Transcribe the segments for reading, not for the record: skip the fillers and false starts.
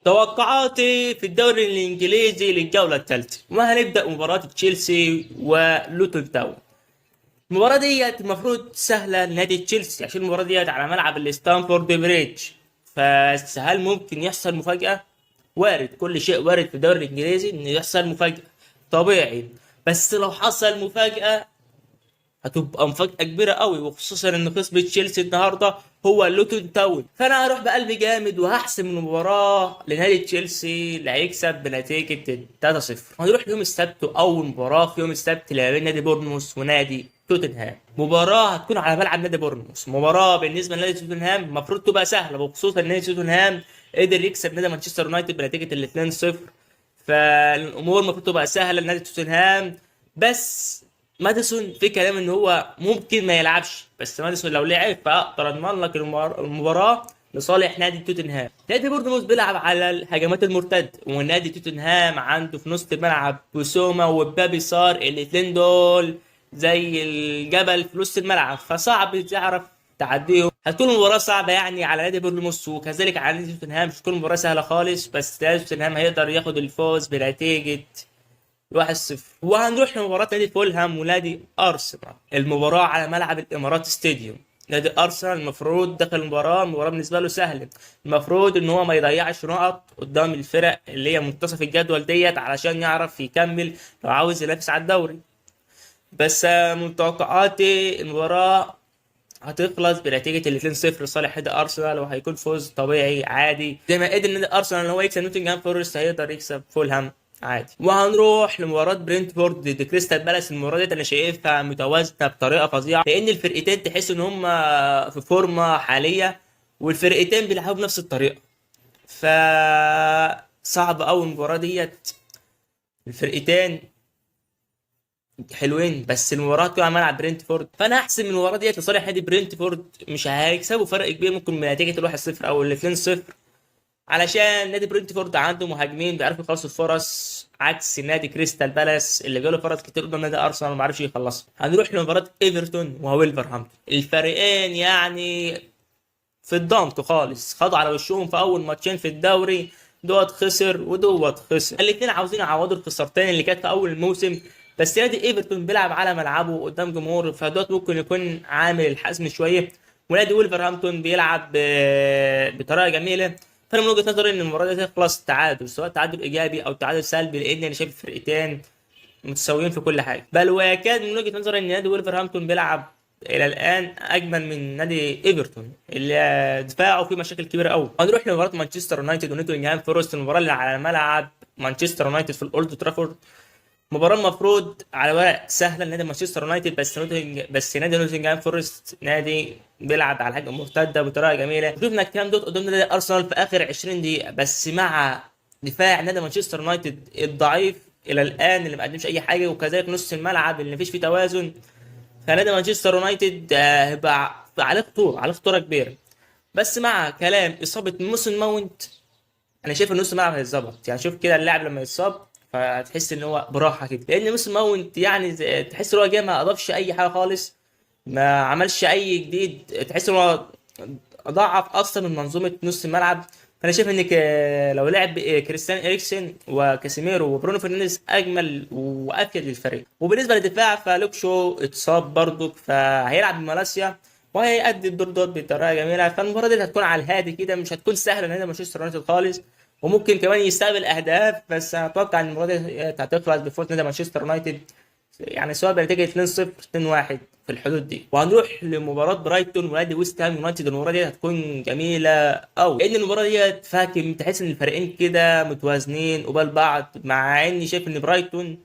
توقعاتي في الدوري الانجليزي للجوله الثالثه، وهنبدا مباراة تشيلسي ولوتون تاون. المباراة ديت المفروض سهلة لنادي تشيلسي عشان المباراة ديت على ملعب الستانفورد بريدج. بس هل ممكن يحصل مفاجاة؟ وارد، كل شيء وارد في الدوري الانجليزي ان يحصل مفاجاة، طبيعي. بس لو حصل مفاجاة هتبقى مفاجأة كبيرة قوي، وخصوصا ان خصم تشيلسي النهارده هو لوتون تاون. فانا هروح بقلب جامد وهحسم المباراة لنادي تشيلسي اللي هيكسب بنتيجة 3-0. هنروح ليوم السبت، واول مباراة في يوم السبت اللي ما بين نادي بورنموث ونادي توتنهام. مباراة هتكون على ملعب نادي بورنموث، مباراة بالنسبة لنادي توتنهام المفروض تبقى سهلة، وخصوصا ان نادي توتنهام قدر يكسب نادي مانشستر يونايتد بنتيجة 2-0. فالامور المفروض تبقى سهلة لنادي توتنهام. بس ماديسون في كلام ان هو ممكن ما يلعبش، بس ماديسون لو لعب فاقدر اضمن لك المباراة لصالح نادي توتنهام. نادي بورنموث بيلعب على الهجمات المرتدة، ونادي توتنهام عنده في نص الملعب بوسوما وبابي سار، الاثنين دول زي الجبل في نص الملعب، فصعب تعرف تعديهم. هتكون المباراة صعبة يعني على نادي بورنموث وكذلك على نادي توتنهام، مش هتكون مباراة سهلة خالص، بس نادي توتنهام هيقدر ياخد الفوز بنتيجة 1-0. وهنروح لمباراة نادي فولهام ونادي أرسنال، المباراة على ملعب الإمارات ستاديوم. نادي أرسنال المفروض دخل المباراة بالنسبة له سهلة، المفروض إن هو ما يضيعش نقط قدام الفرق اللي هي منتصف الجدول ديت علشان يعرف يكمل لو عاوز ينافس على الدوري. بس من توقعاتي المباراة هتخلص بنتيجة ال 2-0 لصالح نادي أرسنال، وهيكون فوز طبيعي عادي زي ما قدر نادي أرسنال إن هو يكسب نوتنجهام فورست هيقدر يكسب فولهام عادي. وهنروح لمباراة برينتفورد ضد كريستال بالاس. المباراة دي أنا شايفها متوازنة بطريقة فظيعة، لأن الفرقتين تحس إن هم في فورمة حالية والفرقتين بيلعبوا بنفس الطريقة، ف صعب أوي المباراة ديت. الفرقتين حلوين، بس المباراة تكون على ملعب برينتفورد، فانا احسم المباراة ديت لصالح نادي برينتفورد. مش هيكسبوا فرق كبير، ممكن بنتيجة ال 1-0 او ال 2-0، علشان نادي برينتفورد عنده مهاجمين بيعرفوا يخلصوا الفرص، عكس نادي كريستال بالاس اللي جاله فرص كتير قدام نادي ارسنال وما عرفش يخلصها. هنروح لمباراة ايفرتون وولفرهامبتون. الفريقين يعني في الضغط خالص، خدوا على وشهم في اول ماتشين في الدوري، دوت خسر ودوت خسر. الاثنين عاوزين يعوضوا الخسارتين اللي كانت في اول الموسم. بس نادي ايفرتون بيلعب على ملعبه قدام جمهور، فدوت ممكن يكون عامل الحزم شويه، ونادي ولفرهامبتون بيلعب بطريقة جميله. فانا من وجهه نظري ان المباراة دي تخلص تعادل، سواء تعادل ايجابي او تعادل سلبي، لان انا شايف الفرقتين متساويين في كل حاجه. بل ويكاد من وجهه نظري ان نادي ولفرهامبتون بيلعب الى الان اجمل من نادي ايفرتون اللي دفاعه فيه مشاكل كبيرة قوي. هنروح لمباراة مانشستر يونايتد ونوتنجهام فورست، المباراة اللي على ملعب مانشستر يونايتد في الاولد ترافورد. مباراة المفروض على ورق سهلة لنادي مانشستر يونايتد، بس نادي نوتنجهام فورست نادي بيلعب على الهجمة المرتدة بطريقة جميلة. شفنا الكلام دوت قدام نادي أرسنال في آخر 20 دقيقة، بس مع دفاع نادي مانشستر يونايتد الضعيف إلى الآن اللي ما قدمش أي حاجة، وكذلك نص الملعب اللي مفيش فيه توازن، فنادي مانشستر يونايتد هيبقى عليه خطورة، عليه خطورة كبيرة. بس مع كلام إصابة موسن ماونت انا شايف ان نص الملعب هيتظبط. يعني شوف كده اللاعب لما يتصاب فتحس ان هو براحة كده، لان موسم ماونت يعني تحس ان هو جاي ما اضافش اي حاجة خالص، ما عملش اي جديد، تحس ان هو ضعف اصلا من منظومة نص الملعب. فانا شايف ان لو لعب كريستيان اريكسن وكاسيميرو وبرونو فرنانديز اجمل وافيد للفريق. وبالنسبة للدفاع فلوكشو اتصاب برضه، فهيلعب بمالاسيا وهيأدي الدور دوت بطريقة جميله. فالمباراه دي هتكون على الهادي كده، مش هتكون سهلة لنادي مانشستر يونايتد خالص، وممكن كمان يستقبل اهداف، بس اتوقع ان المباراة دي هتخلص بفوز نادي مانشستر يونايتد، يعني سواء بنتيجة 2-0 2-1 في الحدود دي. وهنروح لمباراة برايتون ونادي ويست هام يونايتد. المباراة دي هتكون جميلة قوي، لان المباراة دي فاكر تحس ان الفريقين كده متوازنين قبال بعض، مع اني شايف ان برايتون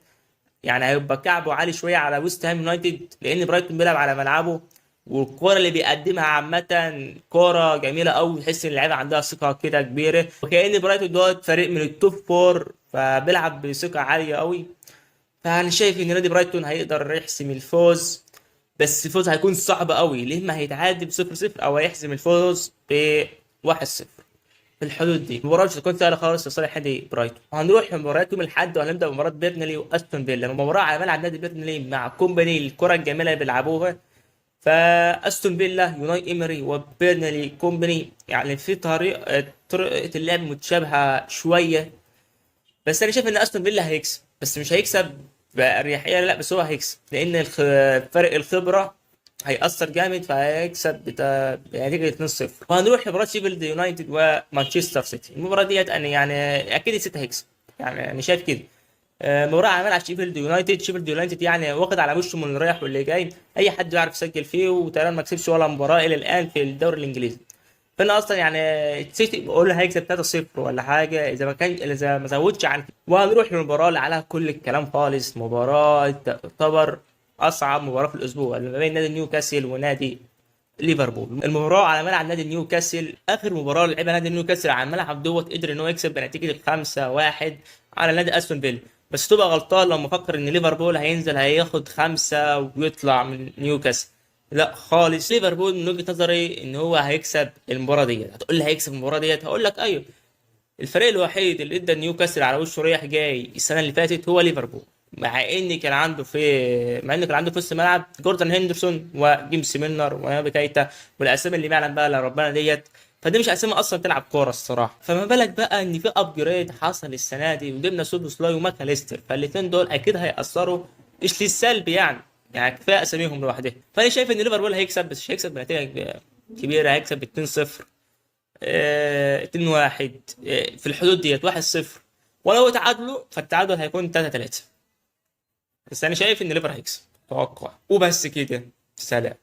يعني هيبقى كعبه عالي شوية على ويست هام يونايتد، لان برايتون بيلعب على ملعبه، والكوره اللي بيقدمها عامة كورة جميلة قوي، تحس ان اللعيبة عندها ثقة كده كبيره، وكأن برايتون دوت فريق من ال top four، فبيلعب بثقة عالية قوي. فانا شايف ان نادي برايتون هيقدر يحسم الفوز، بس الفوز هيكون صعب قوي، ليه ما هيتعادل 0-0 او هيحسم الفوز ب 1-0 في الحدود دي. المباراة مش هتكون سهلة خالص لصالح نادي برايتون. وهنروح لمباريات يوم الاحد، وهنبدا بمباراة بيرنلي واستون فيلا. المباراة على ملعب نادي بيرنلي مع كومباني، الكره الجميلة اللي بيلعبوها. فاستون فيلا يوناي ايمري وبيرنلي كومباني يعني في طريقه اللعب متشابهة شويه، بس انا شايف ان استون فيلا هيكسب، بس مش هيكسب باريحيه، لا بس هو هيكسب لان فرق الخبرة هيأثر جامد، فهيكسب بنتيجة 2-0. وهنروح لمباراة شيفيلد يونايتد ومانشستر سيتي. المباراة ديت انا يعني اكيد السيتي هيكسب، يعني انا شايف كده. مباراة على ملعب شيفيلد يونايتد. شيفيلد يونايتد يعني واخد على وشه من اللي رايح واللي جاي، اي حد يعرف يسجل فيه، وتقريبا ما كسبش ولا مباراة الى الان في الدوري الانجليزي. فانا اصلا يعني السيتي بقول هيكسب 3-0 ولا حاجة، اذا ما كان اذا ما زودش عن كده. وهنروح للمباراة اللي عليها كل الكلام خالص، مباراة تعتبر اصعب مباراة في الاسبوع اللي ما بين نادي نيوكاسل ونادي ليفربول. المباراة على ملعب نادي نيوكاسل، اخر مباراة لعبها نادي نيوكاسل على الملعب دوت قدر ان هو يكسب بنتيجة 5-1 على نادي استون فيلا. بس تبقى غلطان لما فكر ان ليفربول هينزل هياخد 5 ويطلع من نيوكاسل، لا خالص. ليفربول من وجهة نظري ان هو هيكسب المباراة ديت. هتقول لي هيكسب المباراة ديت، هقول لك ايوه. الفريق الوحيد اللي ادى نيوكاسل على وشه رايح جاي السنة اللي فاتت هو ليفربول، مع ان كان عنده في وسط الملعب جوردن هندرسون وجيمس ميلنر ونابي كايتا والاسامي اللي ما يعلم بقى الا ربنا ديت، فدي مش اسامي اصلا تلعب كورة الصراحة. فما بالك بقى ان في upgrade حصل السنة دي وجبنا سوبوسلاي وماكاليستر، فالاثنين دول اكيد هيأثروا مش للسلب يعني كفاية اساميهم لوحدها. فانا شايف ان ليفربول هيكسب، بس مش هيكسب بنتيجة كبيرة، هيكسب 2-0، 2-1، في الحدود ديت، 1-0، ولو تعادلوا فالتعادل هيكون 3-3. بس انا شايف ان ليفر هيكسب، توقع. وبس كده، سلام.